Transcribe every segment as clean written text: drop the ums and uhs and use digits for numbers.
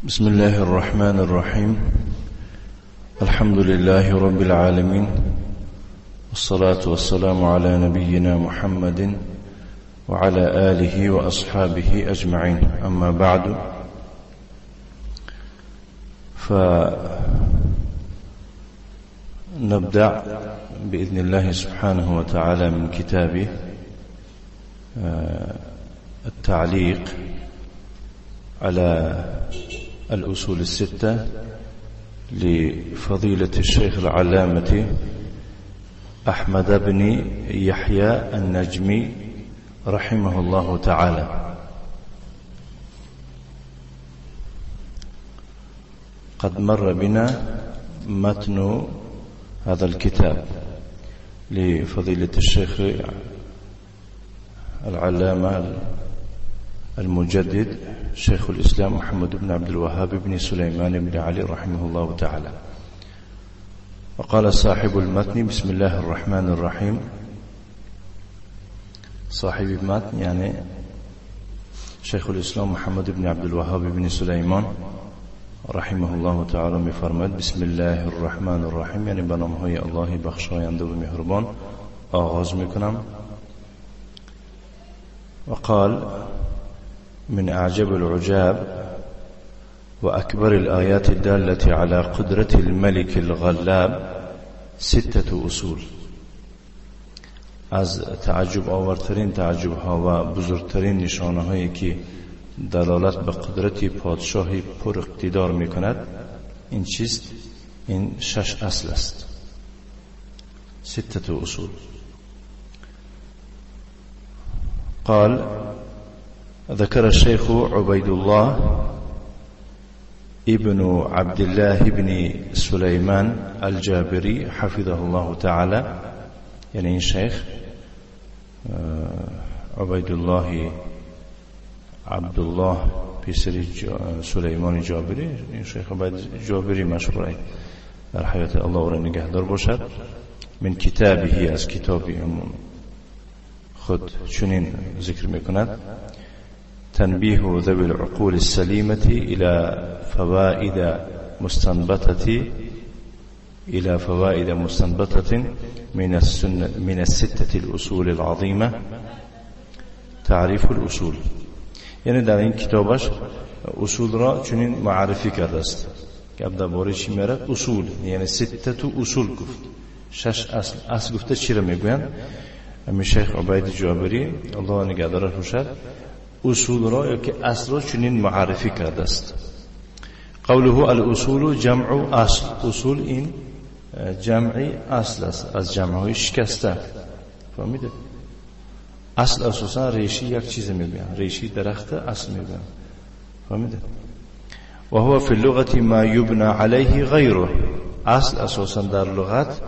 بسم الله الرحمن الرحيم. الحمد لله رب العالمين، والصلاة والسلام على نبينا محمد وعلى آله وأصحابه أجمعين. أما بعد، فنبدأ بإذن الله سبحانه وتعالى من كتابه التعليق على الأصول الستة لفضيلة الشيخ العلامة أحمد بن يحيى النجمي رحمه الله تعالى. قد مر بنا متن هذا الكتاب لفضيلة الشيخ العلامة المجدد شيخ الإسلام محمد بن عبد الوهاب بن سليمان بن علي رحمه الله تعالى. وقال صاحب المتن: بسم الله الرحمن الرحيم. صاحب المتن يعني شيخ الإسلام محمد بن عبد الوهاب بن سليمان رحمه الله تعالى می‌فرماید: بسم الله الرحمن الرحیم، یعنی به نام‌های الله بخشاینده و مهربان آغاز می‌کنم. وقال: من أعجب العجاب وأكبر الآيات الدالة على قدرة الملك الغلاب ستة أصول. از تعجب آورترین تعجب ها و بزرگترین نشانه هایی که دلالت به قدرت پادشاهی پر اقتدار می کند این چیست؟ این شش اصل است، ستة اصول. قال: ذكر الشيخ عبيد الله ابن عبد الله بن سليمان الجابري حفظه الله تعالى، يعني الشيخ عبيد الله عبد الله پسر سلیمان جابری، این شیخ عبید جابری مشهور در حیات الله را نگهدار باشد، من کتابه، از کتاب خود چنین ذکر میکند: تنبيه ذوي العقول السليمة إلى فوائد مستنبطة من السنة من الستة الأصول العظيمة تعریف الأصول. یعنی در این کتابش اصول را چنین معرفی کرده است که درباره چی میرد؟ اصول، یعنی ستة اصول گفت، شش اصل. اصل گفته چی را میگویند؟ همین شیخ عبید جابری الله نگهدارش باشد اصول را یا که اصل را چنین معرفی کرده است. قوله الاصول جمع اصل، اصول این جمعی اصل است، از جمعهای شکسته. فهمیده؟ اصل اساسا ریشی یک چیز میگویند، ریشی درخت اصل میگویند. فهمیده؟ و هو فی اللغة ما یبنى علیه غیره. اصل اساسا در لغت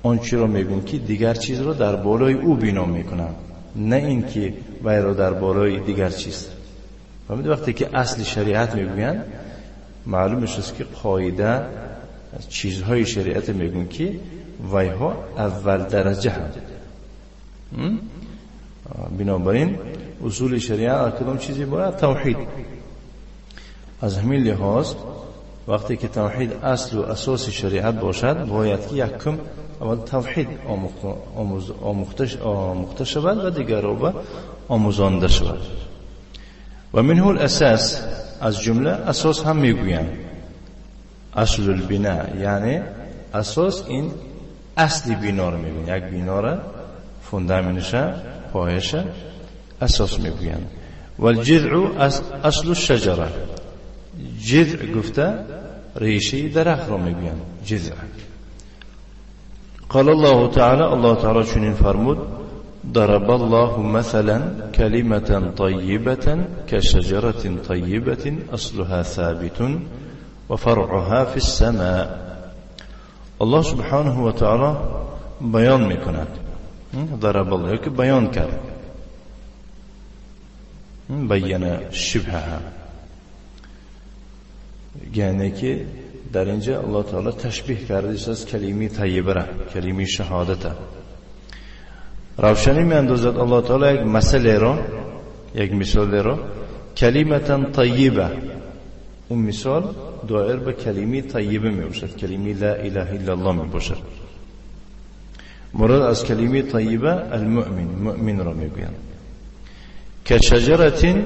آن چی را میگویند که دیگر چیز را در بالای او بنا میکنند، نه اینکه وی را در بالای دیگر چیز. فهمید؟ وقتی که اصل شریعت میگویند معلوم است که قاعده چیزهای شریعت میگویند که ویها اول درجه هم. بنابراین اصول شریعت کدام چیزی باید؟ توحید. از همین لحاظ وقتی که توحید اصل و اساس شریعت باشد باید که یکم اول توحید آموخته شود و دیگر را آموزانده شود. و منه الاساس، از جمله اساس هم میگویند اصل البناء، یعنی اساس این اصل بنا را میگویند، یک بنا را فوندامنش پایش اساس میگویند. والجذع اصل الشجره، جذع گفته ریشه درخت را میگویند جذع. قال الله تعالى، الله تعالى چنین فرمود: ضرب الله مثلا كلمة طيبة كشجرة طيبة أصلها ثابت وفرعها في السماء. الله سبحانه وتعالى بیان میکند، ضرب الله که بیان کرد، بیان شبهها، یعنی که در اینجا الله تعالی تشبیه کرده است کلمه طیبه را، کلمه شهادت. روشنی می اندازد الله تعالی یک مسئله را، یک مثال را، کلمة طیبه، اون مثال دائر به کلمه طیبه می باشد، کلمه لا اله الا الله می باشد. مراد از کلمه طیبه المؤمن، مؤمن را میگویند. که شجرة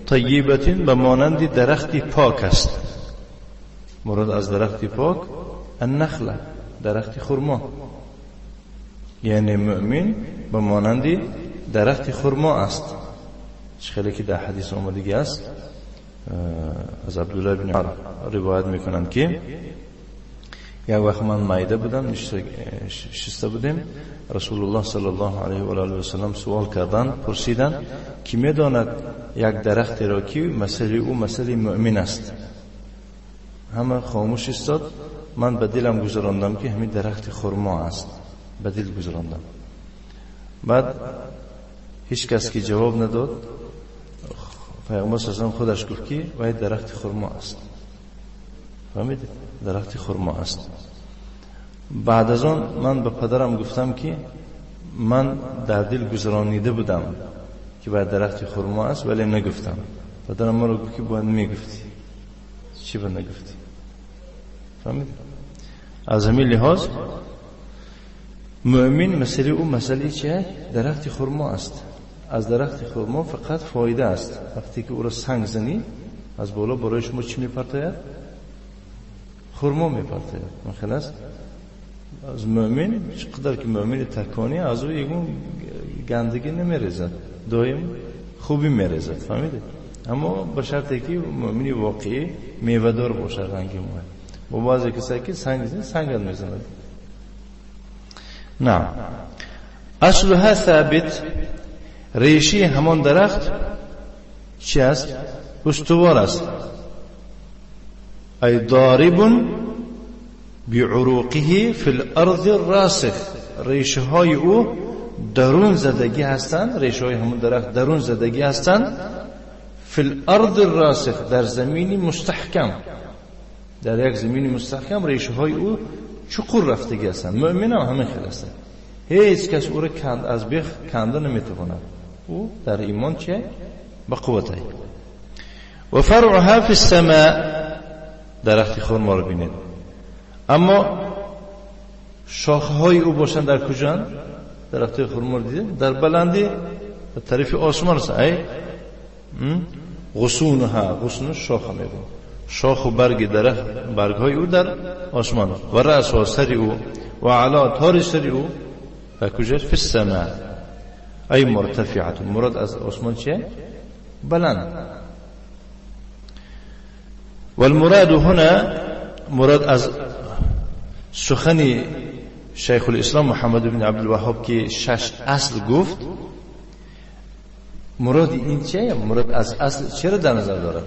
طیبة، به مانند درخت پاک است. مراد از درخت پاک النخله، درخت خرما. یعنی مؤمن به مانند درخت خرما است. خیلی که در حدیث آمدگی است، از عبدالله بن عمر روایت میکنند که یک وقت من مایده بودم، نشسته بودیم، رسول الله صلی الله علیه و آله و سلم سوال کردند، پرسیدند که میداند یک درخت را که مثل او مثل مؤمن است. همه خاموش ایستاد. من به دلم گذراندم که همین درخت خرما است، به دل گذراندم. بعد هیچ کس که جواب نداد، پیامبر صلی الله علیه و خودش گفت که وای درخت خرما است. فهمیدید؟ درخت خرما است. بعد از آن من به پدرم گفتم که من در دل گذرانیده بودم که باید درخت خرما است، ولی نگفتم. پدرم مرا گفت که باید میگفتی، چی باید نگفتی؟ فهمیدید؟ از همین لحاظ مؤمن مسئله او مسئله چیه؟ درخت خرما است. از درخت خرما فقط فایده است. وقتی که او را سنگ زنی از بالا برای شما چی میپرتاید؟ خرما میپرتاید. خلاص از مؤمن چقدر که مؤمن تکانی از او یکون گندگی نمیریزد، دایم خوبی میریزد. فهمیدید؟ اما به شرطی که مؤمن واقعی میوه‌دار باشد، رنگ مو. با بعضی کسایی که سنگ زنی سنگ میزند. نه، اصلها ثابت، ریشه همان درخت چی است؟ استوار است. ای ضارب بعروقه فی الارض الراسخ، ریشه های او درون زدگی هستند، ریشه های همون درخت درون زدگی هستند. فی الارض الراسخ، در زمینی مستحکم، در یک زمینی مستحکم ریشه های او چقور رفتگی هستند. مؤمن هم همین خیل هستند. هیچ کس او را کند از بیخ کنده نمیتواند. او در ایمان چه؟ به قوته. و فرعها فی السماء، درخت خرما رو بینید. اما شاخه های او باشند در کجا؟ درخت خرما رو دیدید؟ در بلندی به طرف آسمان است. ای غصونها، غصون شاخه میگن، شاخ و برگ درخت، برگ های او در آسمان. و رأس و سر او و علا تار سر او در کجاست؟ فی السماء، ای مرتفعه. مراد از آسمان چیه؟ بلند. والمراد هنا، مراد از سخن شیخ الاسلام محمد بن عبدالوهاب که شش اصل گفت، مراد این چیه؟ مراد از اصل چرا در نظر دارد؟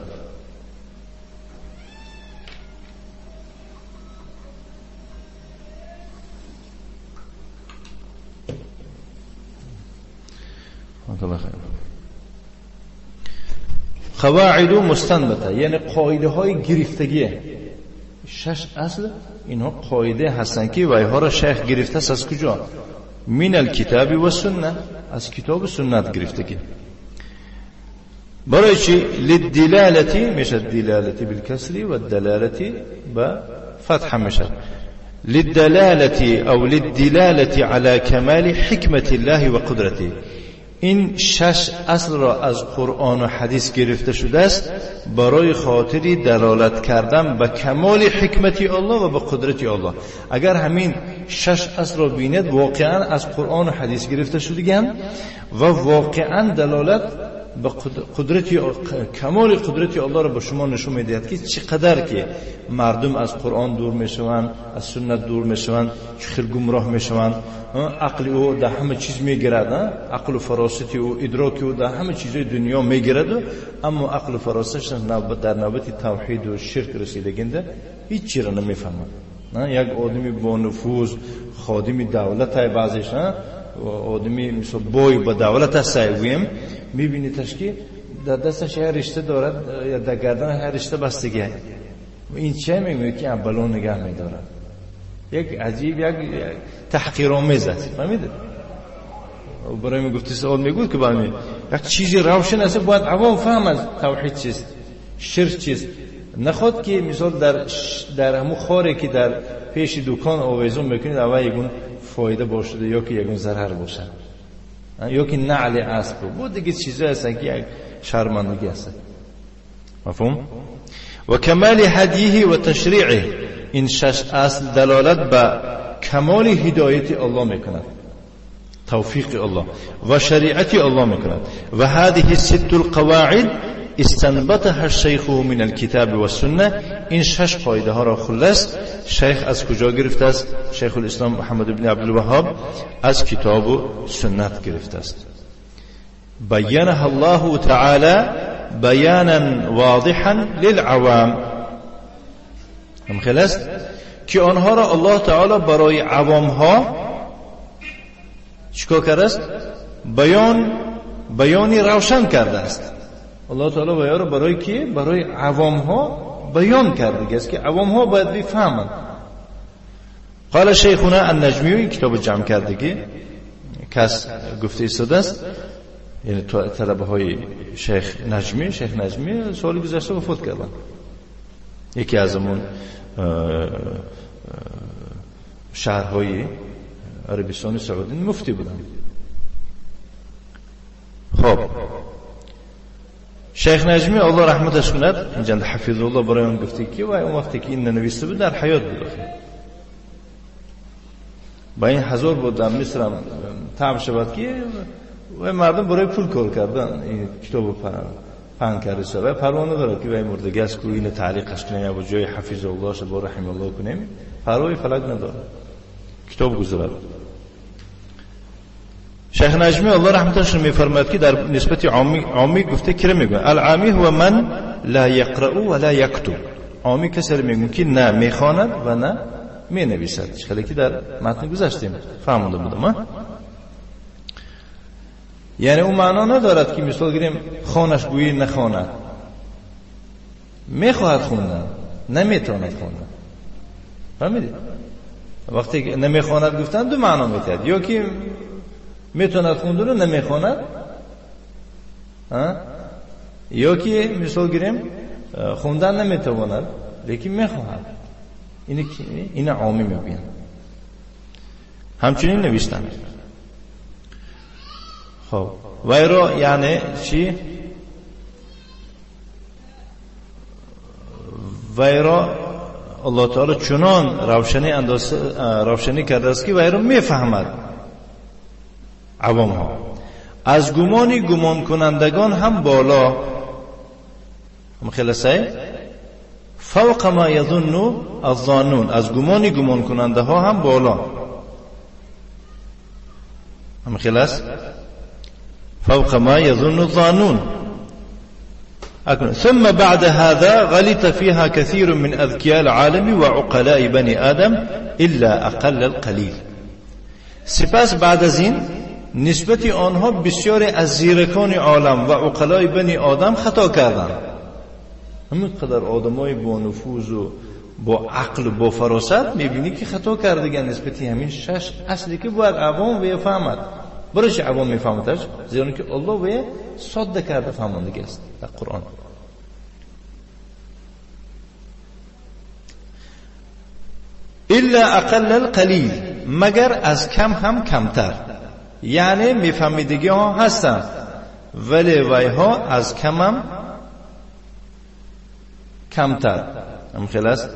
قواعد مستنبته، یعنی قاعده های گرفتگیه. شش اصل اینها قاعده هستند که وایها را شیخ گرفته است. از کجا؟ من الکتاب و سنه، از کتاب و سنت گرفتگی. برای چی؟ للدلالة میشه، دلالة بالکسر و الدلالة به فتح میشه. للدلالة او للدلالة على کمال حکمت الله و قدرته. این شش اصل را از قرآن و حدیث گرفته شده است برای خاطر دلالت کردن به کمال حکمت الله و به قدرت الله. اگر همین شش اصل را بینید واقعا از قرآن و حدیث گرفته شده و واقعا دلالت به قدرت، کمال قدرت الله را به شما نشون میدهد که چقدر که مردم از قرآن دور میشوند، از سنت دور میشوند، چقدر گمراه میشوند. عقل او در همه چیز میگیرد، عقل و فراست او، ادراک او در همه چیزهای دنیا میگیرد، اما عقل و فراستش در نوبت توحید و شرک رسیدگینده هیچ چیز را نمیفهمد. یک آدمی با نفوذ، خادم دولت های بعضیش، آدمی مثل بای با دولت هست، گویم میبینیدش که در دستش یه رشته دارد یا در گردن هر رشته بستگی. این چه میگه که بلون نگه میدارد. یک عجیب، یک تحقیرآمیز است. فهمیدید؟ برای من گفتی سوال میگفت که برای یک چیزی روشن است، باید عوام فهم از توحید چیست، شرک چیست، نخواد که مثال در همون خاره که در پیش دکان آویزون میکنید اول یکون فایده باشه یا که یکون ضرر باشه یا که نعل اسب بود دیگه چیزا هستن که یک شرمندگی هست. مفهوم؟ و کمال هدیه و تشریعه، این شش اصل دلالت به کمال هدایت الله میکند، توفیق الله و شریعت الله میکند. و هذه ست القواعد استنبطها الشیخ من الكتاب والسنه. این شش قاعده ها را خلص شیخ از کجا گرفته است؟ شیخ الاسلام محمد بن عبدالوهاب از کتاب و سنت گرفته است. بینها الله تعالی بیانا واضحا للعوام، هم خلص که آنها را الله تعالی برای عوام ها چیکار کرده است؟ بیانی روشن کرده است. الله تعالی بیان را برای کی؟ برای عوام ها بیان کرده است که عوام ها باید بفهمند. قال شیخنا النجمی، این کتاب جمع کرده که کس گفته ایستاده است، یعنی طلبه های شیخ نجمی، شیخ نجمی سال گذشته وفات کردن، یکی از اون شهرهای عربستان سعودی مفتی بودن. خب شیخ نجمی الله رحمتش کند، اینجا حفظ الله برای اون گفته که و اون وقتی که این نوشته بود در حیات بود، با این هزار بود در مصر هم تعب شود که و مردم برای پول کار کردن این کتاب پهن کرده و پروا ندارد که وای مردگی است که اینو تعلیقش کنیم یا با جای حفظ الله با رحم الله کنیم، پروای فلک ندارد، کتاب گذارد. شیخ نجمی الله رحمتش میفرماید که در نسبت عامی گفته که میگه العامی هو من لا یقرأ و لا یکتب. عامی کسی میگه که نه میخواند و نه مینویسد، خیلی که در متن گذاشتیم فهمونده بودم. یعنی اون معنا ندارد که مثال گیریم خانش گویی نخواند، میخواهد خوندن نمیتواند خوندن. فهمیدید؟ وقتی نمیخواند گفتن دو معنا میتاد، یا که میتواند خوندن و نمیخواند، یا که مثال گیریم خوندن نمیتواند لیکن میخواهد. اینه عامی میگویند. همچنین نوشتن. خب ویرا یعنی چی؟ ویرا الله تعالی چنان روشنی کرده است که ویرا میفهمد عوام ها از گمان گمان کنندگان هم بالا، هم خلاصه فوق ما یظن الظانون، از گمان گمان کننده ها هم بالا، هم خلاص فوق ما يظن الظانون. ثم بعد هذا غلط فيها كثير من أذكياء العالم وعقلاء بني آدم إلا أقل القليل. سپس بعد از این نسبت آنها بسیاری از زیرکان عالم و عقلای بنی آدم خطا کردند. همین قدر آدمای با نفوذ و با عقل و با فراست میبینی که خطا کردگان نسبتی همین شش اصلی که باید عوام بفهمد. برای عوام میفهمدش، زیرا که الله به ساده کرده فهماندگی است در قرآن. الا اقل القلیل، مگر از کم هم کمتر، یعنی میفهمیدگی ها هستند ولی وی ها از کم هم کمتر. هم خیلی است.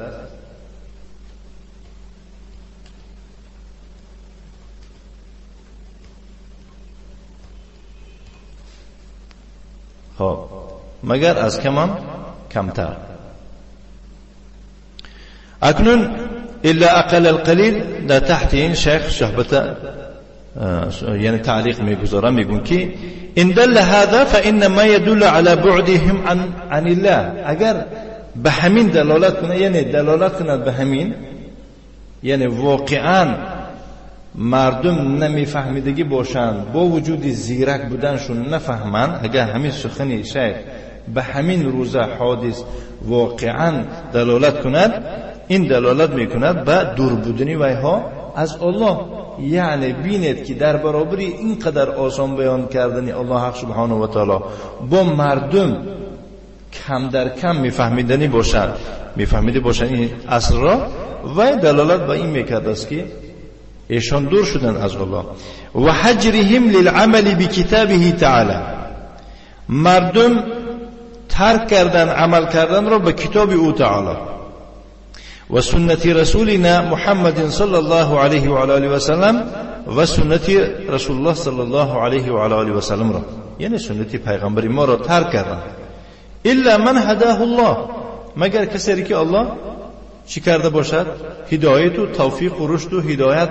خب مگر از کم هم کمتر. اکنون الا اقل القلیل در تحت این شیخ صحبت یعنی تعلیق میگذارم، میگون که ان دل هذا فانما يدل على بعدهم عن الله. اگر به همین دلالت کنه، یعنی دلالت کند به همین، یعنی واقعا مردم نمیفهمیدگی باشند با وجود زیرک بودنشون نفهمند، اگر همین سخن شیخ به همین روزه حادث واقعا دلالت کند، این دلالت میکند به دور بودنی ویها از الله. یعنی بینید که در برابر اینقدر آسان بیان کردن الله حق سبحانه و تعالی با مردم کم در کم میفهمیدنی باشد، میفهمیده باشند این اصل را، و دلالت به این میکرد است که ایشان دور شدن از الله. و حجرهم للعمل بکتابه تعالی، مردم ترک کردن عمل کردن را به کتاب او تعالی و سنت رسولنا محمد صلی الله علیه و آله و سلم و سنت رسول الله صلی الله علیه و آله و سلم را، یعنی سنت پیغمبر ما را ترک کردن. الا من هداه الله، مگر کسی که الله چی کرده باشد؟ هدایت و توفیق و رشد و هدایت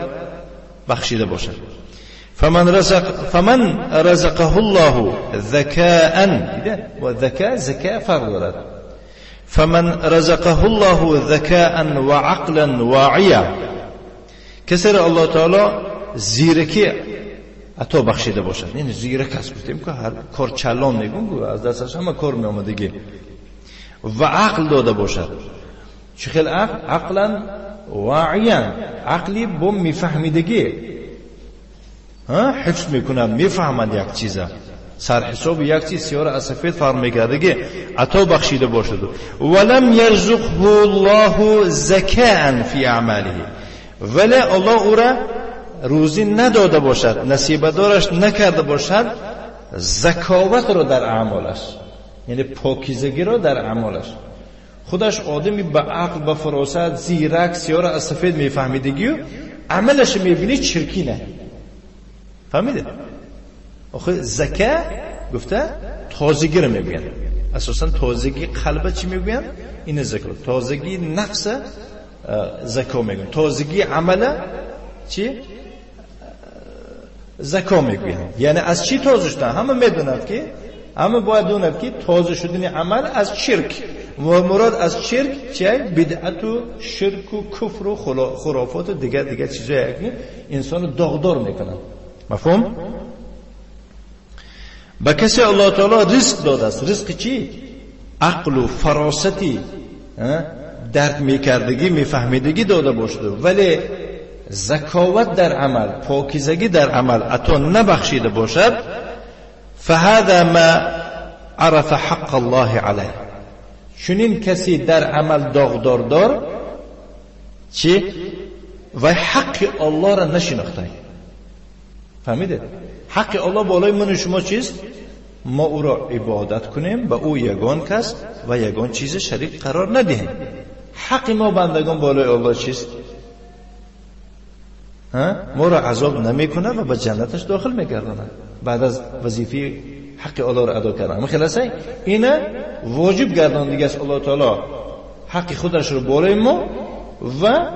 بخشیده باشد. فمن رزقه الله ذکاء، و ذکاء ذکاء فرق دارد. فمن رزقه الله ذکاء و عقلا واعیا، کسی را الله تعالی زیرکی عطا بخشیده باشد، یعنی زیرک است، گفتیم که هر کار چلان میگم از دستش همه کار می آمدگی، و عقل داده باشد. چه خیلی عقل؟ عقلا واعیا، عقلی با میفهمیدگی، حفظ میکنند، میفهمند یک چیزه، سر حساب یک چیز سیاه از سفید فرق میکردگی عطا بخشیده باشد. ولم یرزقه الله ذکاء فی اعماله، ولی الله او را روزی نداده باشد، نصیب دارش نکرده باشد ذکاوت را در اعمالش، یعنی پاکیزگی را در اعمالش. خودش آدمی به عقل، به فراست، زیرک، سیاه از سفید میفهمیدگی و عملش میبینی چرکینه. فهمیده؟ آخه زکا گفته تازگی رو میگن، اساسا تازگی قلب چی میگن؟ این زکا. تازگی نفس زکا میگن، تازگی عمل چی؟ زکا میگن. یعنی از چی تازه شدن؟ همه میدوند که، همه باید دوند که تازه شدن عمل از شرک، و مراد از شرک چیه؟ بدعت و شرک و کفر و خرافات و دیگر چیزایی که انسان داغدار میکنن. مفهوم؟ به کسی الله تعالی رزق داده است. رزق چی؟ عقل و فراستی، درک میکردگی، میفهمیدگی داده باشد، ولی ذکاوت در عمل، پاکیزگی در عمل عطا نبخشیده باشد. فهذا ما عرف حق الله علیه، چنین کسی در عمل داغدار دار چی؟ و حق الله را نشناخته. فهمیده؟ حق الله بالای من و شما چیست؟ ما او را عبادت کنیم، به او یگان کس و یگان چیز شریک قرار ندهیم. حق ما بندگان بالای الله چیست؟ ما را عذاب نمیکنه و به جنتش داخل میگردانه بعد از وظیفه حق الله را ادا کردن. خلاصه اینه واجب گردان دیگه است الله تعالی حق خودش رو بالای ما و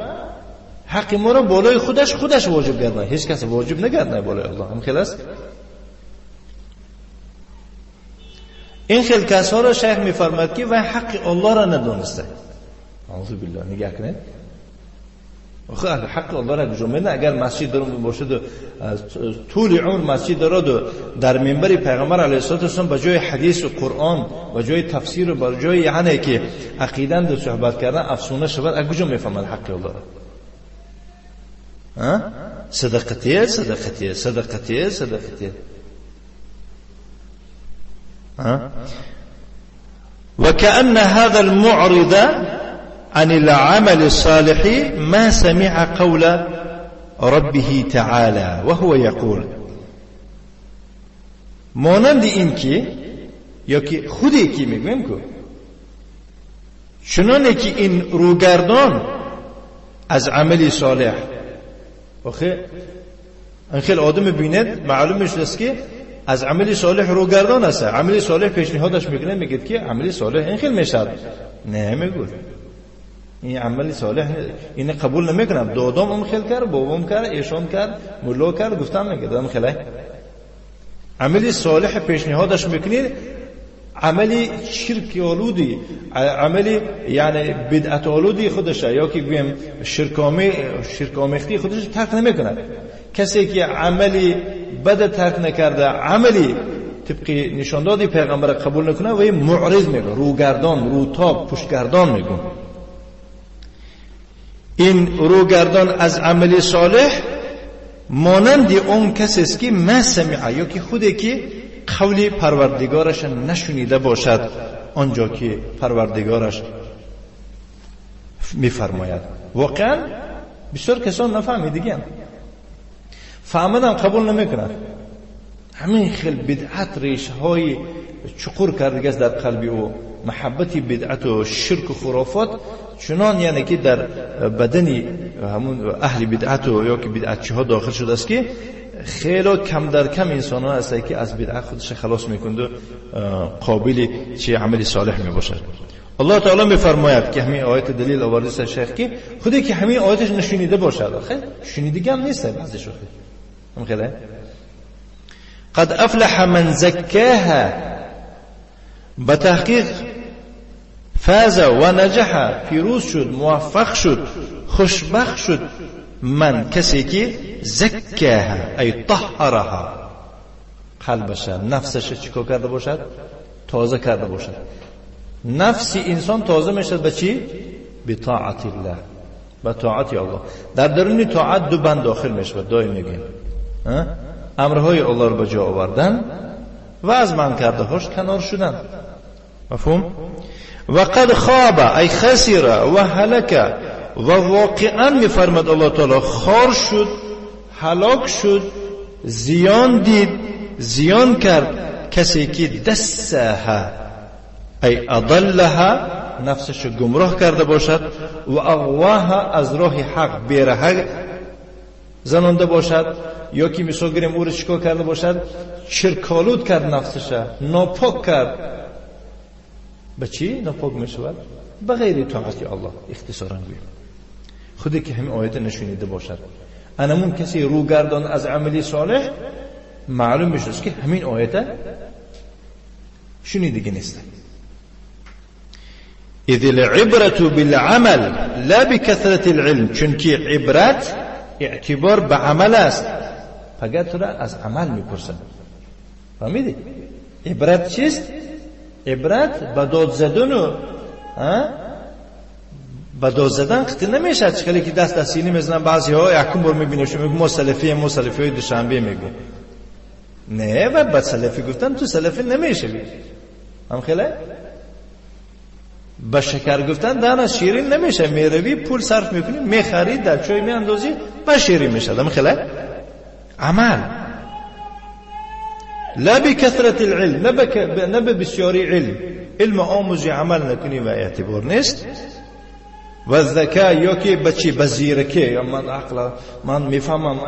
حق ما رو بالای خودش واجب گردان. هیچ کس واجب نگردانه بالای الله. هم خلاص این خیل کسها را شیخ میفرماد که و حق الله را ندانسته. اعوذ بالله. نگاه کنید، حق الله را کجا میدونه؟ اگر مسجد درون باشد طول عمر مسجد دارد و در منبر پیغمبر علیه الصلاة والسلام به جای حدیث و قرآن و جای تفسیر و بر جای یعنی که عقیده در صحبت کردن افسانه شود، از کجا میفهمد حق الله را؟ صدقتیه، صدقتیه، صدقتیه، صدقتیه. وكأن هذا المعرض عن العمل الصالح ما سمع قول ربه تعالى وهو يقول، مانند این که یا که خودی که میگویم که چنانه که این روگردان از عمل صالح، آخه این خیلی آدم ببیند معلوم میشه که از عمل صالح روگردان است. عمل صالح پیشنهادش میکنه، میگه که عمل صالح این خیلی میشد، نه میگه این عمل صالح این قبول نمیکنم، دادام اون خیل کرد، بابام کرد، ایشان کرد، ملا کرد، گفتم میگه دادم خیلی عمل صالح پیشنهادش میکنید، عمل شرک آلودی، عمل یعنی بدعت آلودی خودشه یا که گویم شرک آمیختی خودش ترک نمیکنه. کسی که عملی بد ترک نکرده، عملی طبق نشانداد پیغمبر قبول نکنه و معرض میگه، روگردان، روتاب، پشتگردان میگه. این روگردان از عمل صالح مانند اون کسی است که ما سمع، یا که خودی که قول پروردگارش نشنیده باشد. آنجا که پروردگارش میفرماید. واقعا بسیار کسان نفهمیدگی، فهمیدن قبول نمیکنند. همین خیل بدعت ریشه های چقور کرده است در قلب او. محبت بدعت و شرک و خرافات چنان یعنی که در بدن همون اهل بدعت و یا که بدعتچی ها داخل شده است که خیلی کم در کم انسان ها هست که از بدعت خودش خلاص میکند و قابل چه عمل صالح میباشد. الله تعالی میفرماید که همین آیت دلیل آورده است شیخ که خودی که همین آیتش نشنیده باشد، خیلی شنیدگی هم نیست بعضیش، هم خیلی قد افلح من زکاها، به تحقیق فاز و نجح، پیروز شد، موفق شد، خوشبخت شد من کسی که زکاها ای طهرها، قلبش نفسش چیکار کرده باشد؟ تازه کرده باشد. نفس انسان تازه میشد به چی؟ به طاعت الله، به طاعت الله. در درون طاعت دو بند داخل میشود، دائم میگیم امرهای الله رو به جا آوردن و از من کرده هاش کنار شدن. مفهوم؟ و قد خاب ای خسر و هلک، و واقعا میفرماد الله تعالی خار شد، هلاک شد، زیان دید، زیان کرد کسی که دسها ای اضلها، نفسش گمراه کرده باشد، و اغواها، از راه حق بیره زنانده باشد، یا که مثال گیریم او رو چیکار کرده باشد؟ چرکالود کرد نفسش، ناپاک کرد. به چی ناپاک میشود؟ به غیر طاعت الله. اختصارا گویم خودی که همین آیت نشونیده باشد، انمون کسی رو گردان از عملی صالح، معلوم میشه که همین آیت شنیدگی نیست. اذ العبرة بالعمل لا بكثرة العلم، چونکی عبرت اعتبار به عمل است، فقط تو را از عمل میپرسن. فهمیدی؟ عبرت چیست؟ عبرت به داد زدن و به داد زدن قطع نمیشه. چخلی که دست در سینه میزنن بعضی ها، یکم بار میبینه شما میگه ما سلفی، ما سلفی های دوشنبه میگو. نه، و به سلفی گفتن تو سلفی نمیشه. هم خیلی به شکر گفتن دهن شیرین نمیشه. میروی پول صرف میکنی، میخری، در چای میاندازی، به شیرین میشه. هم خیلی عمل لا بكثرة العلم، نه به بسیاری علم، علم آموزی عمل نکنی و اعتبار نیست. و ذکا، یا که بچی بزیرکه، یا من عقل من میفهمم،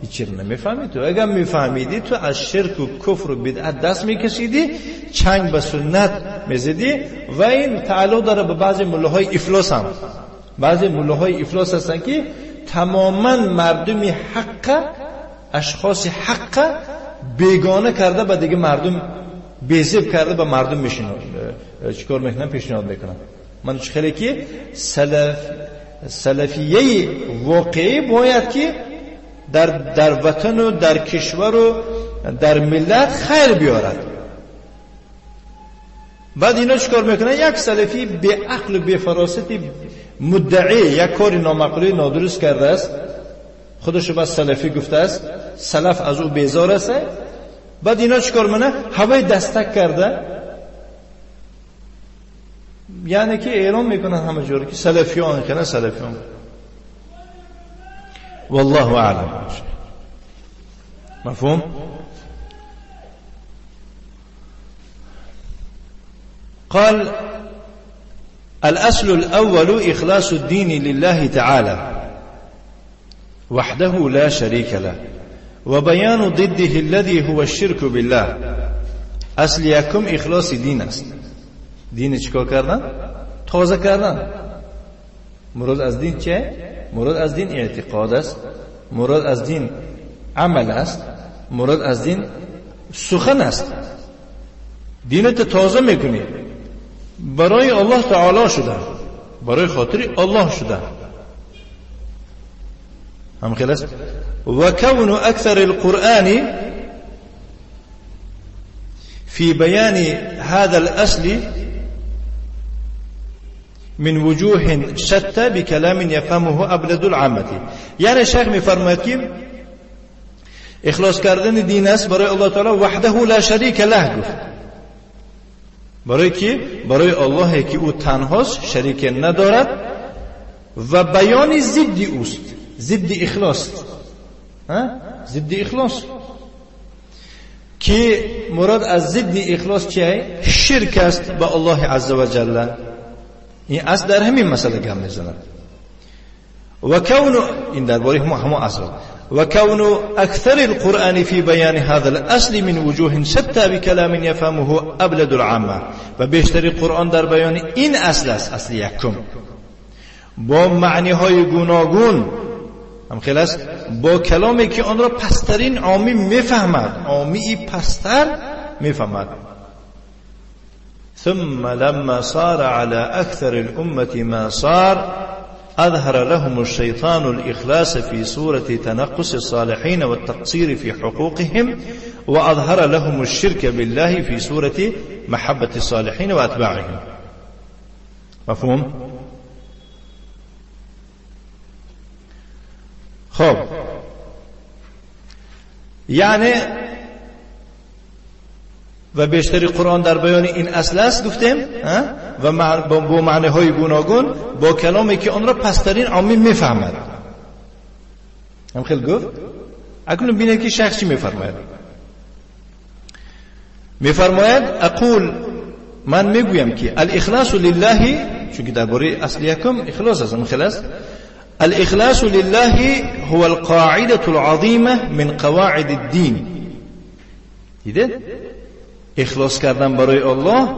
هیچ نمیفهمی تو. اگر میفهمیدی تو از شرک و کفر و بدعت دست میکشیدی، چنگ به سنت میزدی. و این تعلق داره به بعضی ملاهای افلاس هم. بعضی ملاهای افلاس هستن که تماما مردمی حق، اشخاص حق بیگانه کرده به دیگه مردم، بیزیب کرده به مردم میشینه چیکار میکنن؟ پیشنهاد میکنن. من خیلی که سلفیه واقعی باید که در وطن و در کشور و در ملت خیر بیارد. بعد اینا چیکار میکنن؟ یک سلفی به عقل و به فراست مدعی یک کار نامعقولی نادرست کرده است، خودشو بس سلفی گفته است، سلف از او بیزار است. بعد اینا چیکار میکنن؟ هوای دستک کرده، یعنی که اعلام میکنن همه جوری که سلفیان کنه سلفیان. والله اعلم. مفهوم؟ قال الاصل الاول اخلاص الدين لله تعالى وحده لا شريك له وبيان ضده الذي هو الشرك بالله. اصل یکم اخلاص دین است. دین چیکار کردن؟ تازه کردن. مراد از دین چه؟ مراد از دین اعتقاد است، مراد از دین عمل است، مراد از دین سخن است. دینت تازه میکنی برای الله تعالی شده، برای خاطر الله شده. هم خلاص. و کون اکثر القرآن في بيان هذا الأصل من وجوه شتى بكلام يفهمه أبلد العامة. یعنی شیخ میفرماید که اخلاص کردن دین است برای الله تعالی وحده لا شریک له گفت. برای کی؟ برای الله که او تنهاست، شریک ندارد و بیان ضد اوست، ضد اخلاص، ضد اخلاص که مراد از ضد اخلاص چیه؟ شرک است با الله عز و جل. این اصل در همین مسئله گم میزند. و کون این درباره همه اصل و كون أكثر القرآن في بيان هذا الأصل من وجوه شتى بكلام يفهمه أبلد العامة. و بیشتر قرآن در بیان این اصل است، اصل یکم، با معنی های گوناگون هم خیلی است، با کلامی که آن را پسترین عامی میفهمد، عامی پستر میفهمد. ثم لما صار على أكثر الأمة ما صار أظهر لهم الشيطان الإخلاص في صورة تنقص الصالحين والتقصير في حقوقهم وأظهر لهم الشرك بالله في صورة محبة الصالحين وأتباعهم. مفهوم؟ خب یعنی و بیشتر قرآن در بیان این اصل است گفتیم و با معنی های گوناگون با کلامی که آن را پسترین عامی میفهمد. هم خیلی گفت. اکنون بینید که شیخ چی میفرماید. میفرماید اقول، من میگویم که الاخلاص لله، چون که درباره اصل یکم اخلاص است، خلاص الاخلاص لله هو القاعدة العظیمة من قواعد الدین. دیده؟ اخلاص کردن برای الله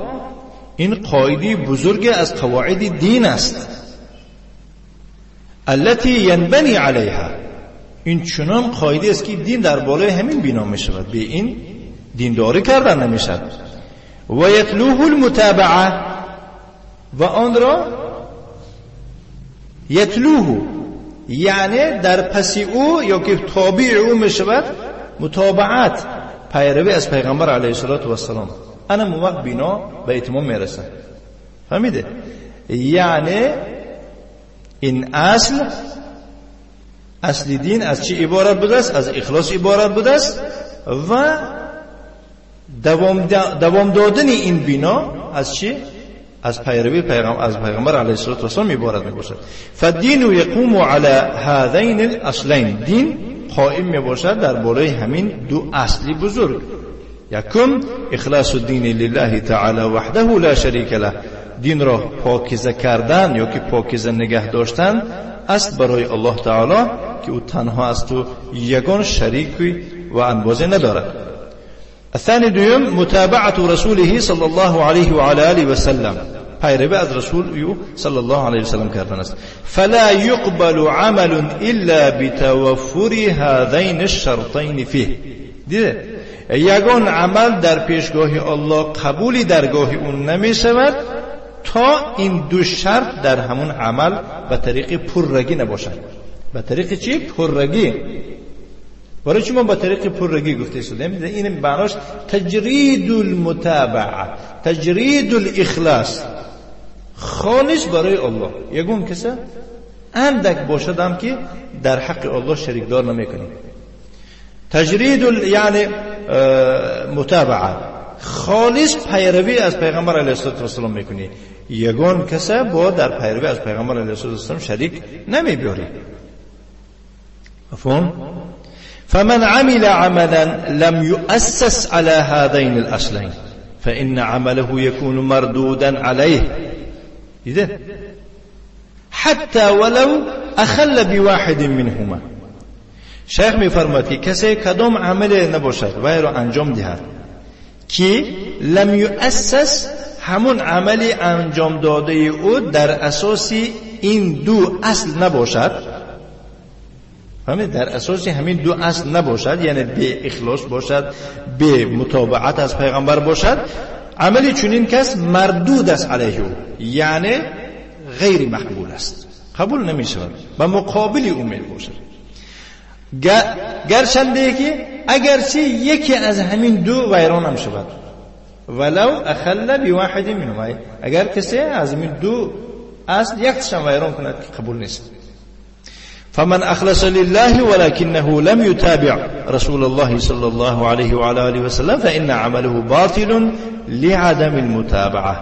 این قاعده بزرگ از قواعد دین است. التي ينبني علیها، این چنان قاعده است که دین در بالای همین بنا می شود، به این دینداری کردن نمی شود. و یتلوه المتابعه، و آن را یتلوه یعنی در پس او یا که تابع او می شود، متابعت، پیروی از پیغمبر علیه الصلاة والسلام. انا موقع بنا به اتمام میرسه. فهمیده؟ یعنی این اصل، اصل دین از چی عبارت بوده است؟ از اخلاص عبارت بوده است و دوام دادن این بنا از چی؟ از پیروی از پیغمبر علیه الصلاة والسلام عبارت میباشد. فالدین یقوم علی هذین الاصلین، دین قائم میباشد در بالای همین دو اصلی بزرگ. یکم اخلاص الدین لله تعالی وحده لا شریک له، دین را پاکیزه کردن یا که پاکیزه نگه داشتن است برای الله تعالی که او تنها است و یگان شریک و انبازی ندارد. الثاني دوم متابعة رسوله صلى الله عليه وعلى آله وسلم، پیروی از رسول او صلی الله علیه وسلم کردن است. فلا يقبل عمل الا بتوفر هذين الشرطين فيه. دیده یگان عمل در پیشگاه الله قبولی درگاه اون نمی شود تا این دو شرط در همون عمل به طریق پررگی نباشد. به طریق چی؟ پررگی. برای چی ما به طریق پررگی گفته شدیم؟ این معناش تجرید المتابعه، تجرید الاخلاص، خالص برای الله. یگون کسه اندک باشد هم که در حق الله شریکدار نمیکنیم. تجرید یعنی متابعه، خالص پیروی از پیغمبر علیه الصلاة والسلام میکنی. یگان کسه با در پیروی از پیغمبر علیه الصلاة والسلام شریک نمیبیاری. مفهوم؟ فمن عمل عملا لم يؤسس على هذين الأصلين فإن عمله يكون مردودا عليه. دیده؟ حتی ولو أخل بواحد منهما. شیخ میفرماید که کسی کدام عمل نباشد و را انجام دهد که لم یؤسس، همون عملی انجام داده او در اساس این دو اصل نباشد. فهمید؟ در اساس همین دو اصل نباشد، یعنی به اخلاص باشد، به متابعت از پیغمبر باشد، عملی چنین کس مردود است علیه او، یعنی غیر مقبول است، قبول نمی شود، به مقابل او می باشد. گرچنده که اگرچه یکی از همین دو ویران هم شود، ولو اخل بواحد منهما، اگر کسی از همین دو اصل یکیشان ویران کند که قبول نیست. فمن أخلص لله ولكنه لم يتابع رسول الله صلى الله عليه وعلى آله وسلم فإن عمله باطل لعدم المتابعة.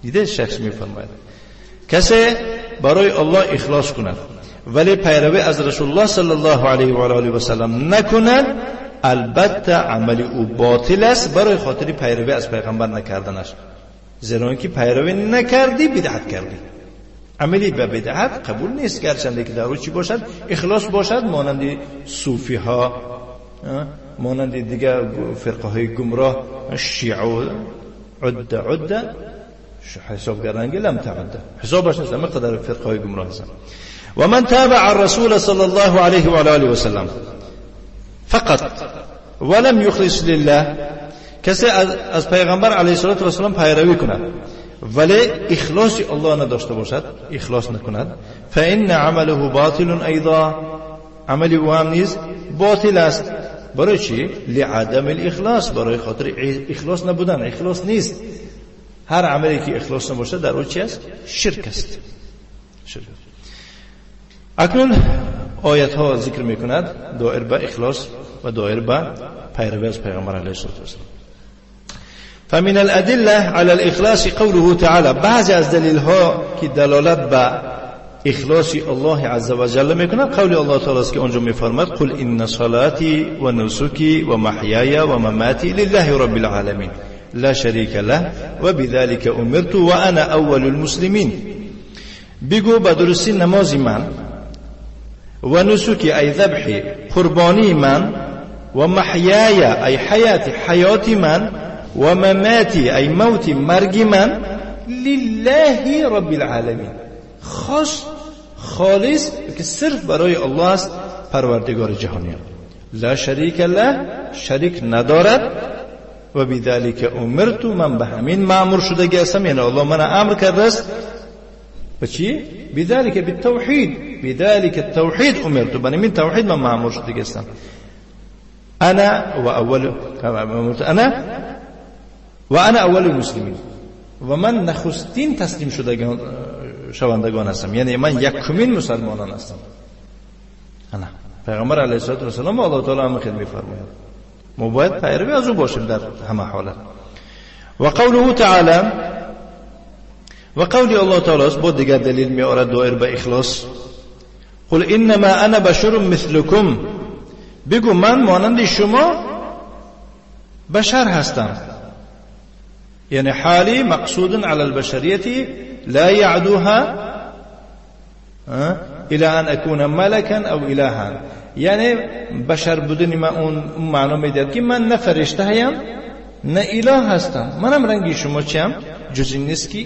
دیده شخص میفرماید کسی برای الله اخلاص کند ولی پیروی از رسول الله صلی الله علیه و آله و سلم نکند، البته عمل او باطل است برای خاطر پیروی از پیغمبر نکردنش، زیرا که پیروی نکردی بدعت کردی. عملی به بدعت قبول نیست، گرچنده که در او چی باشد؟ اخلاص باشد، مانند صوفی ها، مانند دیگر فرقه های گمراه، شیعه عده عده حساب کردن که لم تعده حسابش نیست، همه قدر فرقه های گمراه هستن. و من تابع الرسول صلی الله علیه و آله و سلم فقط ولم یخلص لله، کسی از پیغمبر علیه الصلاة والسلام پیروی کند ولی اخلاص الله نداشته باشد، اخلاص نکند، فإن عمله باطل ایضا، عمل او هم نیز باطل است. برای چی؟ لعدم الاخلاص، برای خاطر اخلاص نبودن، اخلاص نیست. هر عملی که اخلاص نباشد در او چی است؟ شرک است. شرک. اکنون آیت ها ذکر میکند دائر به اخلاص و دائر به پیروی از پیغمبر علیه الصلاة والسلام. فمن الأدلة على الإخلاص قوله تعالى، بعضی از دلیل ها که دلالت به اخلاص الله عز وجل میکند قول الله تعالی است که آنجا میفرماد قل ان صلاتي و نسکی و محیای و مماتی لله رب العالمین لا شریک له و بذلك امرت و انا اول المسلمین. بگو به درستی نماز من و نسکی ای ذبحی قربانی من و محیای ای حیاتی حیات من و مماتی ای موتی مرگ من لله رب العالمین، خاص خالص که صرف برای الله است پروردگار جهانیان، لا شریک له شریک ندارد، و بذلك امرت من به همین مأمور شدگی هستم، یعنی الله من امر کرده است به چی؟ بذلك بالتوحید، بذلك التوحید امرت، به همین توحید من مأمور شدگی هستم. انا و اول انا و انا اول المسلمین، و من نخستین تسلیم شدگان شوندگان هستم، یعنی من یکمین مسلمانان هستم. انا پیغمبر علیه الصلاة والسلام الله تعالی هم خیلی میفرماید ما باید پیروی از او باشیم در همه حالت. و قوله تعالی، و قول الله تعالی است با دیگر دلیل میآورد دائر به اخلاص، قل انما انا بشر مثلکم، بگو من مانند شما بشر هستم، یعنی حالی مقصود علی البشریت لا يعدوها الى ان اكون ملكا او الها، یعنی بشر بودن من اون معنا میدهد که من نه فرشته هیم نه اله هستم، منم رنگی شما چیم، جز این نیست که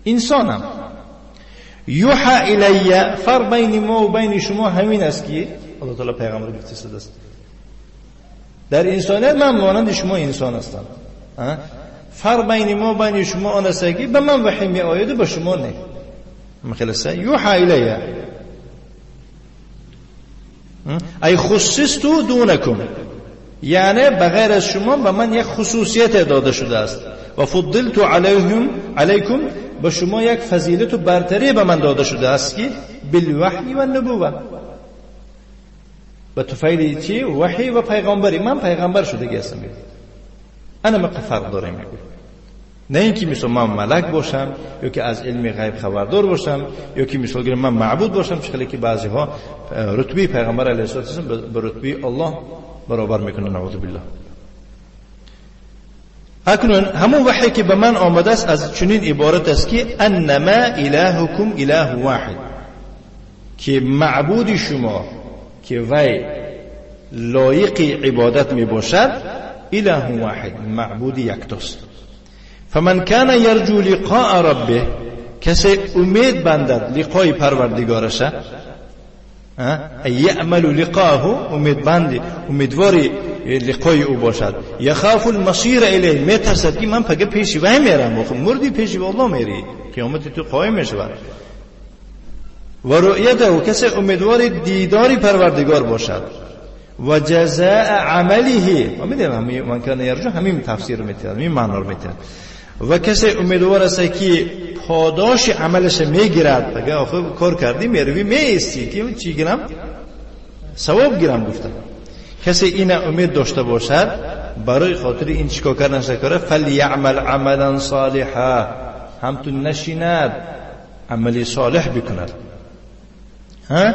انسانم. یوحى الی، فرق بین ما و بین شما همین است که الله تعالی پیغمبر گفته است در انسانیت من مانند شما انسان هستم، فرق بین ما و بین شما آن است که به من وحی می آید و به شما نه. مخلصه یوحى الی ای خصصت دونکم، یعنی بغیر از شما به من یک خصوصیت داده شده است، و فضلت علیهم علیکم، به شما یک فضیلت و برتری به من داده شده است که بالوحی و النبوه، به طفیل چی؟ وحی و پیغمبری، من پیغمبر شده هستم. انا مقه فرق داره میگه، نه اینکه مثلا من ملک باشم یا که از علم غیب خبردار باشم یا که مثلا من معبود باشم، چخلی که بعضی ها رتبه پیغمبر علیه الصلاة والسلام به رتبه الله برابر میکنن، نعوذ بالله. اکنون همون وحی که به من آمده است از چنین عبارت است که انما الهکم اله واحد، که معبود شما که وی لایق عبادت می باشد اله واحد، معبود یکتاست. فمن کان یرجو لقاء ربه، کسی امید بندد لقای پروردگارش، یأمل لقاه، امید بندی امیدواری لقای او باشد، یخاف المصیر الیه، میترسد که من پگه پیش وی میرم، خب مردی پیش الله میری، قیامت تو قایم میشود. و رؤیته، کسی امیدوار دیداری پروردگار باشد، و جزاء عمله، و میدونم من کان یرجو همین تفسیر میتونه، همین معنا رو میتونه. و کسی امیدوار است که پاداش عملش میگیرد، اگه آخه کار کردی میروی میایستی که چی گیرم؟ ثواب گیرم گفتم. کسی این امید داشته باشد برای خاطر این چیکار کردن کاره فلیعمل عملا صالحا، هم تو نشیند عملی صالح بکند. ها؟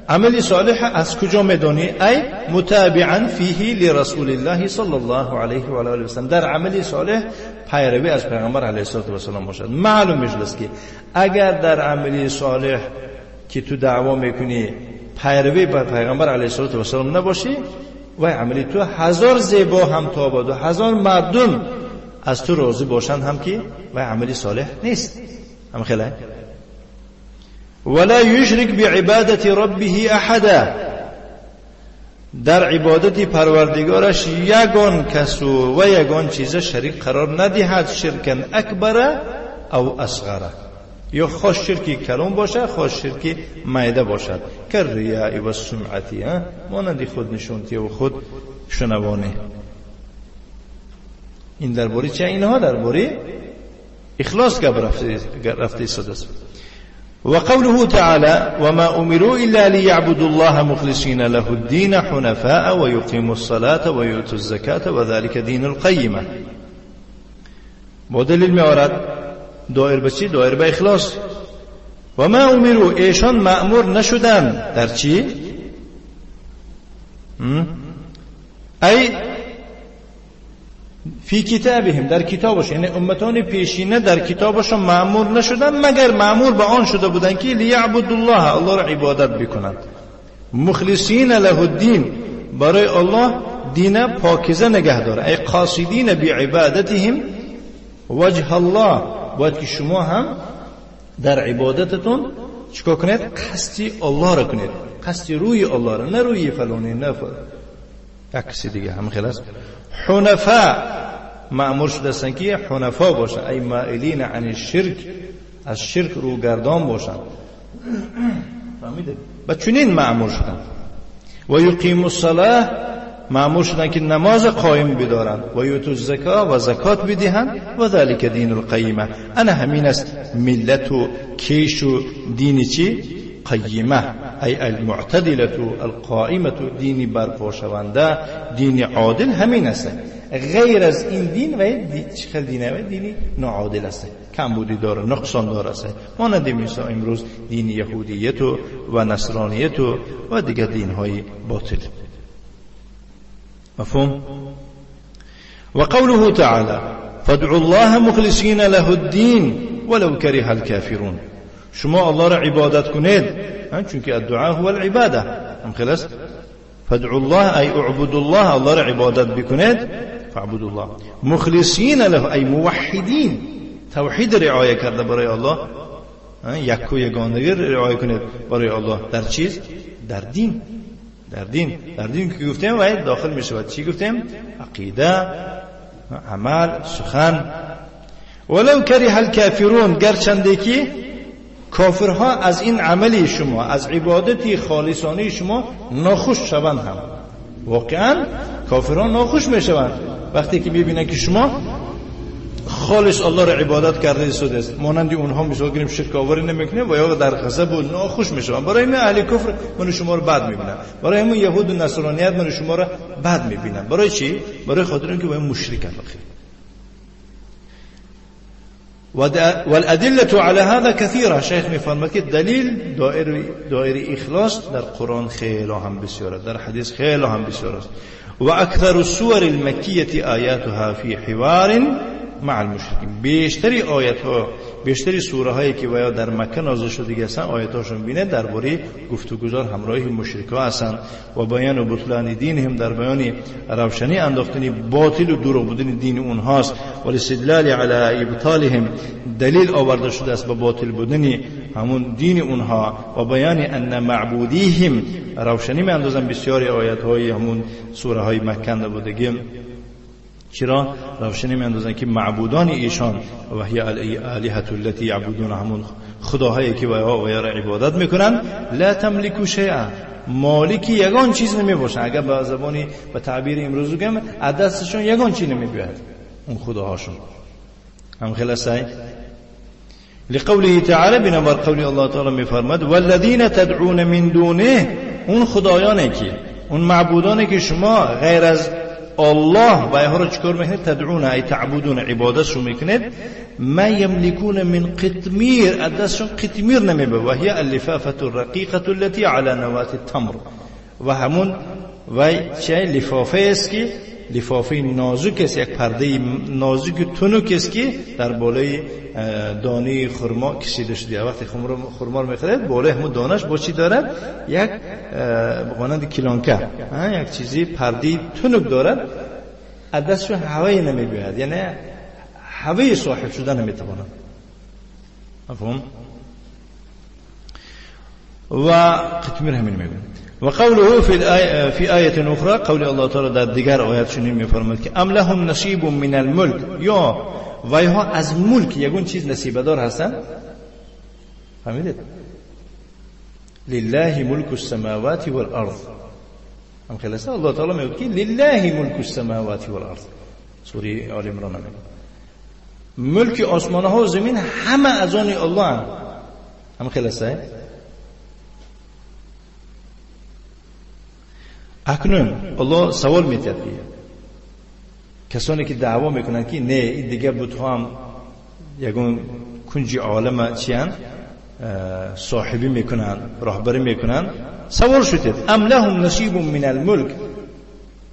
عمل صالح از کجا میدانی؟ ای متابعا فیه لرسول الله صلی الله علیه و آله و سلم، در عمل صالح پیروی از پیغمبر علیه الصلاة و السلام باشد. معلوم میشد است که اگر در عمل صالح که تو دعوا میکنی پیروی بر پیغمبر علیه الصلاة و السلام نباشی، و عملی تو هزار زیبا هم تاباد و هزار مردم از تو راضی باشند هم که و عملی صالح نیست. هم خیلی ولا يشرك بعبادة ربه احدا، در عبادت پروردگارش یگان کس و یگان چیز شریک قرار ندهد، شرکا اکبر او اصغر، یا خاص شرکی کلام باشه خاص شرکی میده باشد، که ریاء و سمعتی، مانند خود نشونتی و خود شنوانه. این درباره چه؟ اینها درباره اخلاص گپ رفته ایستاده است. وقوله تعالى وما أمروا إلا ليعبدوا الله مخلصين له الدين حنفاء ويقيموا الصلاة ويؤتوا الزكاة وذلك دين القيمة. با دلیل می‌آورد دائر به چی؟ دائر به اخلاص. و ما امروا، ایشان مأمور نشدن در چی؟ ای فی کتابهم، در کتابش، یعنی امتان پیشینه در کتابشون مأمور نشدن مگر مأمور به آن شده بودن که لیعبدوا الله، الله را عبادت بکنند، مخلصین له الدین، برای الله دین پاکیزه نگه داره، ای قاصدین بعبادتهم وجه الله، باید که شما هم در عبادتتون چیکار کنید؟ قصدی الله را کنید، قصدی روی الله را، نه روی فلانی، نه فلانی یک کسی دیگه. هم خلاص حنفا مأمور شده هستند که حنفا باشن، ای مائلین عن الشرک، از شرک روگردان باشن. فهمیده؟ و چنین مأمور شدن. و یقیم الصلاه، مأمور شدن که نماز قایم بدارند، و یؤتوا الزکا، و زکات بدهند، و ذلک دین القیمه. انا همین است ملت و کیش و دین چی؟ قیمه، ای المعتدلة القائمة، دین برپا شونده، دین عادل همین است. غیر از این دین و چه دینه و دینی ناعادل است، کمبودی داره، نقصان داره است. مانند مثلا امروز دین یهودیت و نصرانیت و دیگر دین‌های باطل. مفهوم؟ و قوله تعالی فادعوا الله مخلصین له الدین ولو کره الكافرون. شما الله را عبادت کنید، چون که الدعاء هو العباده، هم خلاص؟ فادعوا الله ای اعبدوا الله، الله را عبادت بکنید، فاعبدوا الله مخلصین له ای موحدین، توحید رعایه کرده برای الله، یک و یگانگی رعایه کنید برای الله در چیز؟ در دین. در دین، در دین که گفتیم و داخل می شود چی گفتیم؟ عقیده، عمل، سخن. ولو کره الکافرون، گرچنده که کافرها از این عملی شما، از عبادتی خالصانه شما ناخوش شوند، هم واقعا کافرها ناخوش میشوند وقتی که میبینن که شما خالص الله را عبادت کرده است، مانند اونها مثال گیریم شرک آوری نمیکنه و یا در غضب و ناخوش میشوند. برای همین اهل کفر من شما رو بد میبینن، برای همین یهود و نصرانیت من شما رو بد میبینن. برای چی؟ برای خاطر اینکه با مشرکن. والأدلة على هذا كثيرة. شیخ میفرماید که دلیل دائره اخلاص در قرآن خیلی هم بسیار است، در حدیث خیلی هم بسیار است. و اکثر السور المکیة آیاتها فی حوار مع المشرکین. بیشتری آیت ها، بیشتری سوره هایی که یا در مکه نازل شده دیگه هستن، آیت هاشون بینه درباره گفتگوزار همراه مشرکا هستن و بیان و بطلان دین هم، در بیان روشنی انداختن باطل و دروغ بودن دین اونهاست. و استدلال علی ابطالهم، دلیل آورده شده است به باطل بودن همون دین اونها. و بیان ان معبودیهم، روشنی می اندازن بسیاری آیت های همون سوره های مکه بودگی. چرا روشنی میاندازن که معبودان ایشان و هی الالهة التي یعبدون، همون خداهایی که و یا را عبادت میکنن، لا تملک شیئا، مالکی یگان چیز نمیباشن. اگر به زبانی به تعبیر امروز بگم، از دستشون یگان چیز نمیبیاد اون خداهاشون. هم خلاصه لقوله تعالی، بنابر قول الله تعالی میفرماد والذین تدعون من دونه، اون خدایانه که، اون معبودانه که شما غیر از الله و اینها رو چیکار میکنید؟ تدعون ای تعبدون، عبادتشون میکنید. ما یملکون من قطمیر، از دستشون قطمیر نمیبه، و هي اللفافة الرقیقة التي على نواة التمر، و همون و چه لفافه است که لفافه نازک است، یک پرده نازک تنک است که در بالای دانه خرما کشیده شده. وقتی خرما رو میخرید بالای همون دانش با چی دارد؟ یک مانند کلانکه، یک چیزی پرده تنک دارد، از دستشون هوایی نمیبیاد، یعنی هوای صاحب شده نمیتواند. مفهوم؟ و قطمیر همین میگه. و قوله في آیة اخرى، قول الله تعالی در دیگر آیات چنین میفرماید که ام لهم نصیب من الملک، یا وایها از ملک یگون چیز نصیب دار هستند. فهمیدید؟ لله ملک السماوات والارض. هم خلاصه الله تعالی میگه که لله ملک السماوات والارض، سوره آل عمران میگه ملک آسمان ها و زمین همه از آن الله هم. هم خلاصه. اکنون الله سوال میتید که کسانی که دعوا میکنند که نه این دیگه بت‌ها هم یگون کنج عالم چیان صاحبی میکنند، راهبری میکنند، سوال شد ام لهم نصیب من الملک،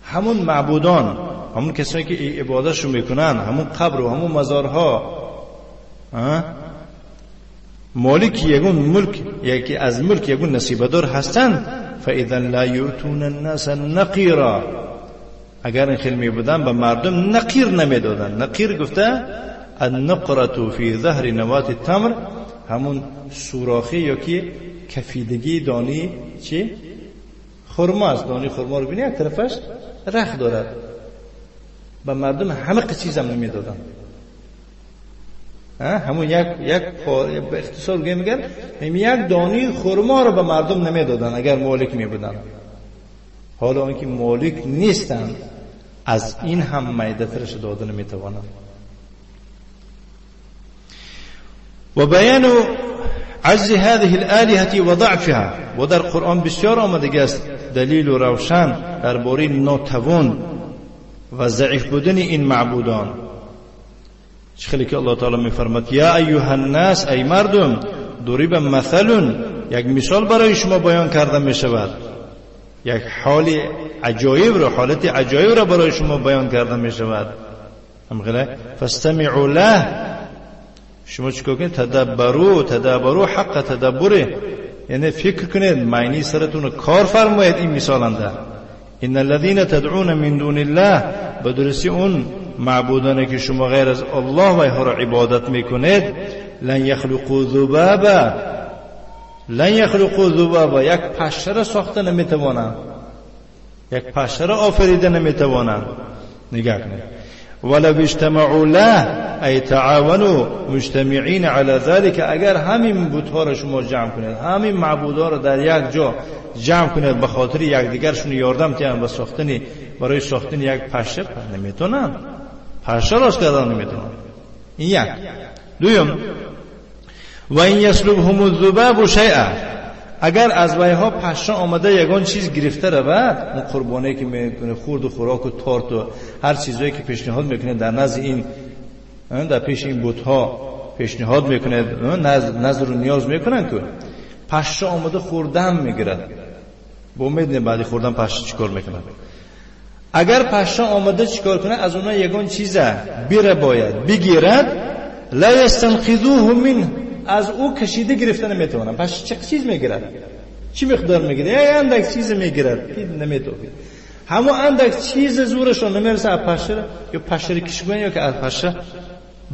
همون معبودان، همون کسانی که عبادتشو میکنن، همون قبر و همون مزارها، مالک یگون ملک، یکی از ملک یگون نصیبدار هستند. فاذا لا یؤتون الناس نقیرا، اگر این خیلی میبودن به مردم نقیر نمیدادن. نقیر گفته النقرة فی ظهر نوات التمر، همون سوراخی یا که کفیدگی دانی چی خرما است. دانی خرما رو بینی یک طرفش رخ دارد، به مردم همه چیز هم نمیدادن. همون یک به اختصار میگن یک دانی خرما رو به مردم نمیدادن اگر مالک میبودن. حالا آنکه مالک نیستن از این هم میده‌ترش داده نمیتوانند. و بیان عجز هذه الآلهة و ضعفها، و در قرآن بسیار آمده است دلیل و روشن درباره ناتوان و ضعیف بودن این معبودان. خیلی که الله تعالی میفرماد یا ایها الناس، ای مردم، ضرب مثل، یک مثال برای شما بیان کرده می شود، یک حال عجایب رو، حالت عجایب را برای شما بیان کرده می شود. هم غیره فاستمعوا له، شما چیکار کنید؟ تدبروا، تدبروا حق تدبره، یعنی فکر کنید، معنی سرتون کار فرمایید این مثالنده. ان الذين تدعون من دون الله، به درستی اون معبودانی که شما غیر از الله و اینها را عبادت میکنید، لن یخلقوا ذبابا، لن یخلقوا ذبابا، یک پشه را ساخته نمیتوانند، یک پشه را آفریده نمیتوانند. نگاه کنید ولو اجتمعوا له ای تعاونوا مجتمعین علی ذلك، اگر همین بت‌ها را شما جمع کنید، همین معبودها را در یک جا جمع کنید به خاطر یکدیگرشون یاردم تیان و ساختن، برای ساختن یک پشه نمیتونن، پشه راست کردن نمیتونن. این یک. دویم و این یسلبهم الذباب شیئا، اگر از ویها پشه آمده یگان چیز گرفته رود، اون قربانی که میکنه، خورد و خوراک و تارت و هر چیزایی که پیشنهاد میکنه در نزد این، در پیش این بت‌ها پیشنهاد میکنه، نظر و نیاز میکنن که پشه آمده خوردن میگیرد، با امید بعدی خوردن پشه چیکار میکنه؟ اگر پشه آمده چیکار کنه؟ از اونها یگان چیزه بیره باید بگیرد، لا یستنقذوه منه، از او کشیده گرفته نمیتوانم. پس چه چیز میگیرد؟ چی مقدار میگیرد؟ یک اندک چیز میگیرد که نمیتونه. همون اندک چیز زورشون نمیرسه از پشه یا پشه کش کنه یا که از پشه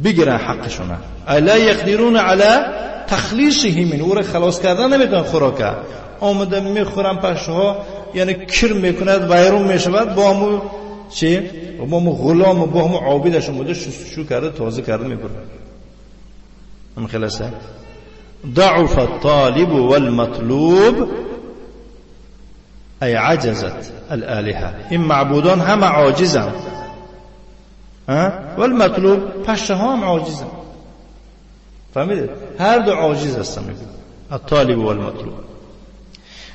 بگیرن حقشونه. الا یقدرون علی تخلیصه من، او را خلاص کردن نمیتونن. خوراکه آمده میخورن پشه ها، یعنی کر میکند ویرون میشود، با همون چی؟ با همون غلام و با همون عابدش اومده شو کرده تازه کرده میبره. هم خلاصه ضعف الطالب والمطلوب ای عجزت الآلهة، این معبودان همه عاجزند، والمطلوب پشه ها هم عاجزند. فهمیدید؟ هر دو عاجز هستن. الطالب والمطلوب.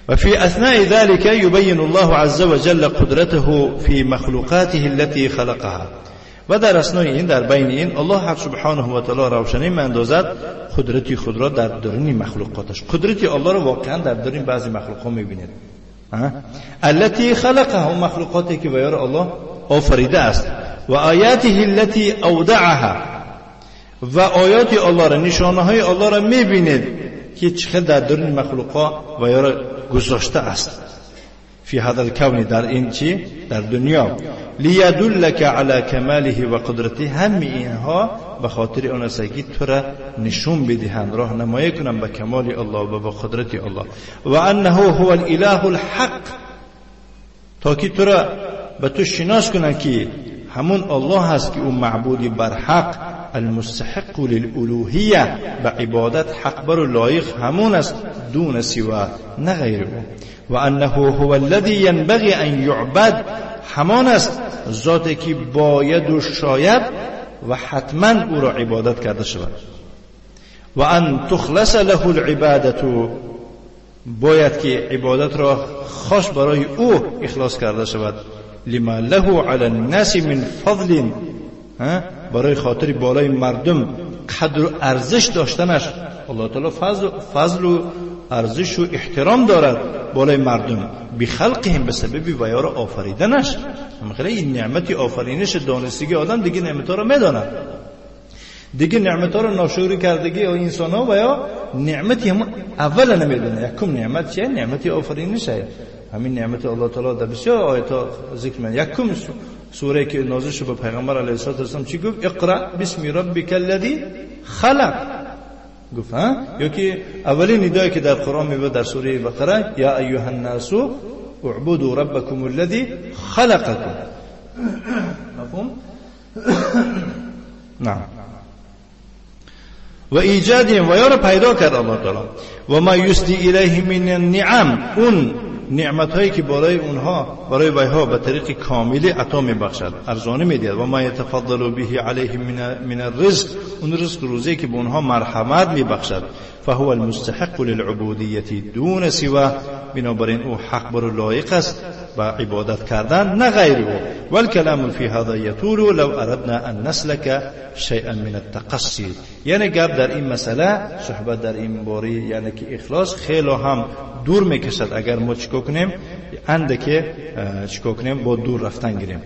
وفي أثناء ذلك يبين الله عز وجل قدرته في مخلوقاته التي خلقها. و در اثنای این، در بین این، الله حق سبحانه و تعالی روشنی می‌اندازد قدرتی خود را در درون مخلوقاتش. قدرتی الله را واقعا در درون بعضی مخلوقات می‌بینید. التي خلقها، مخلوقاتی که بیار الله آفریده است. و آیاته التي اودعها، و آیات الله را، نشانه های الله را می‌بینید که چه در درون مخلوقات و یار گذاشته است. فی هذا الكون، در این چی؟ در دنیا. لیدلک علی کماله و قدرته، همه اینها به خاطر آن است که تو را نشون بدهند، راهنمایی کنند به کمال الله و به قدرت الله. و انه هو الاله الحق، تا که تو را به تو شناس کنند که همون الله هست که او معبودی برحق، المستحق للالوهیه، به عبادت حق بر و لایق همون است، دون سوا، نه غیر او. و انه هو الذی ینبغی ان یعبد، همان است ذاتی که باید و شاید و حتما او را عبادت کرده شود. و ان تخلص له العبادت، باید که عبادت را خاص برای او اخلاص کرده شود. لما له علی الناس من فضل، برای خاطر بالای مردم قدر و ارزش داشتنش. الله تعالی فضل و ارزش و احترام دارد بالای مردم، بخلقهم، به سبب ویار آفریدنش. خیلی این نعمت آفرینش دانستگی آدم دیگه نعمت‌ها رو میداند، دیگه نعمت‌ها رو ناشکری کردگی انسان‌ها و یا نعمتی هم اول نمیدونه. یکم نعمت چیه؟ نعمت آفرینشه. همین نعمت الله تعالی در بسیار آیات ذکر من. یکم سوره که نازل شد به پیغمبر علیه الصلاة والسلام چی گفت؟ اقرأ بسم ربک الذی خلق گفت. ها، یا که اولین ندایی که در قرآن میاد در سوره بقره، یا ایها الناس اعبدوا ربکم الذی خلقکم. مفهوم؟ نعم. و ایجادهم، و یا را پیدا کرد الله تعالی. و ما یسدی الیه من النعم، اون نعمت هایی که برای اونها، برای ویها به طریق کاملی عطا میبخشد، ارزانی میدهد. و ما یتفضل به علیه من الرزق، اون رزق روزی که به اونها مرحمت میبخشد. فهو المستحق للعبودیة دون سواه، بنابراین او حق بر لایق است به عبادت کردن، نه غیر او. والکلام فی هذا یطول لو اردنا ان نسلک شیئا من التقصی. یعنی گپ در این مسئله، صحبت در این باره، یعنی که اخلاص خیلی هم دور میکشد. اگر ما چیکار کنیم، اندکه چیکار کنیم، با دور رفتن گیریم.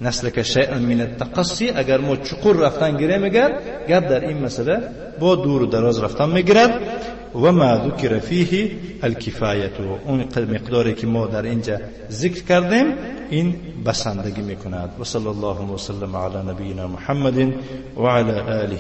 نسلک شیئا من التقصی، اگر ما چقور رفتن گیریم، اگر گپ در این مسئله با دور و دراز رفتن میگیرد. و ما ذکر فیه الکفایت، اون مقداری که ما در اینجا ذکر کردیم این بسندگی میکند. و صلی الله و سلم علی نبینا محمد و علی آله.